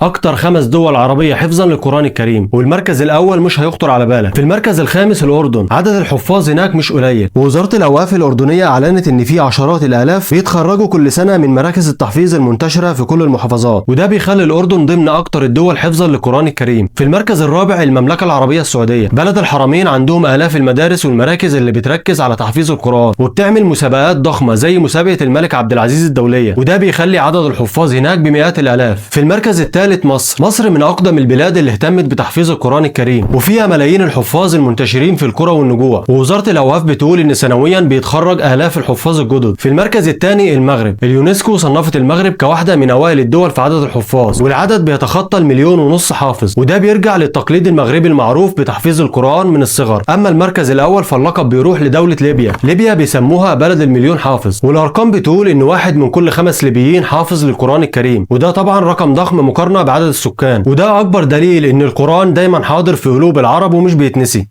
اكتر 5 دول عربية حفظا للقران الكريم، والمركز الاول مش هيخطر على بالك. في المركز الخامس الاردن، عدد الحفاظ هناك مش قليل، ووزارة الاوقاف الاردنية اعلنت ان في عشرات الالاف بيتخرجوا كل سنة من مراكز التحفيظ المنتشرة في كل المحافظات، وده بيخلي الاردن ضمن اكتر الدول حفظا للقران الكريم. في المركز الرابع المملكة العربية السعودية، بلد الحرمين عندهم الاف المدارس والمراكز اللي بتركز على تحفيظ القران، وبتعمل مسابقات ضخمة زي مسابقة الملك عبد العزيز الدولية، وده بيخلي عدد الحفاظ هناك بمئات الالاف. في المركز الثالث مصر، مصر من اقدم البلاد اللي اهتمت بتحفيظ القران الكريم، وفيها ملايين الحفاظ المنتشرين في القرى والنجوع، ووزارة الاوقاف بتقول ان سنويا بيتخرج الاف الحفاظ الجدد. في المركز الثاني المغرب، اليونسكو صنفت المغرب كواحده من اوائل الدول في عدد الحفاظ، والعدد بيتخطى 1.5 مليون حافظ، وده بيرجع للتقليد المغربي المعروف بتحفيظ القرآن من الصغر. اما المركز الاول فاللقب بيروح لدولة ليبيا، ليبيا بيسموها بلد المليون حافظ، والارقام بتقول ان 1 من كل 5 ليبيين حافظ للقرآن الكريم، وده طبعا رقم ضخم مقارنة بعدد السكان، وده اكبر دليل ان القرآن دايما حاضر في قلوب العرب ومش بيتنسي.